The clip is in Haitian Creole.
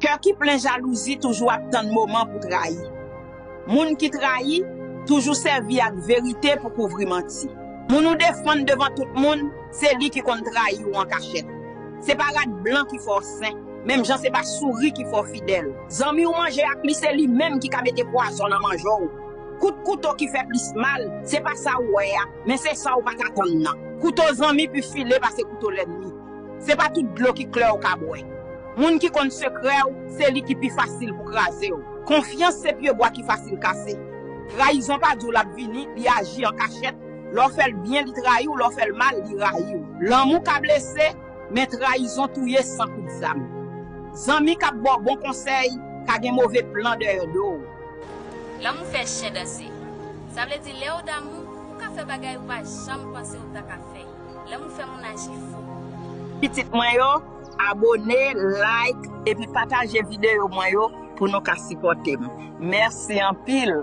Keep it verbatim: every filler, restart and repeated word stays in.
Kè ki plen jalouzi toujou ap tann moman pou trayi. Moun ki trayi toujou sèvi ak verite pou kouvri manti. Moun ou defann devan tout moun, se li ki konn trayi w an kachèt. Se pa rad blan ki fè w sen, menm jan se pa souri ki fè w fidèl. Zanmi w manje ak li, se li menm ki ka mete pwazon nan manje w. Kout kouto ki fè plis mal, se pa sa w wè a, men se sa w pa t atann nan. Kouto zanmi pi file pase kouto lènmi. Se pa tout dlo ki klè w ka bwè. Moun ki konn sekrè w, se li ki pi fasil pou kraze w. Konfyans se pyebwa ki fasil kase. Trayizon pa di w l ap vini, li aji an kachèt. Lè w fè l byen, li trayi w, lè w fè l mal, li rayi w. Lanmou ka blese, men trayizon touye san kout zam. Zanmi k ap ba w bon konsèy ka gen move plan dèyè do w. Lanmou fè chen danse. Sa vle di lè w damou, ou ka fè bagay ou pa janm panse ou ta ka fè. Lanmou fè moun aji fou. Pitit mwen yo, abone, like, epi pataje videyo mwen yo pou nou ka sipòte m. Mèsi anpil.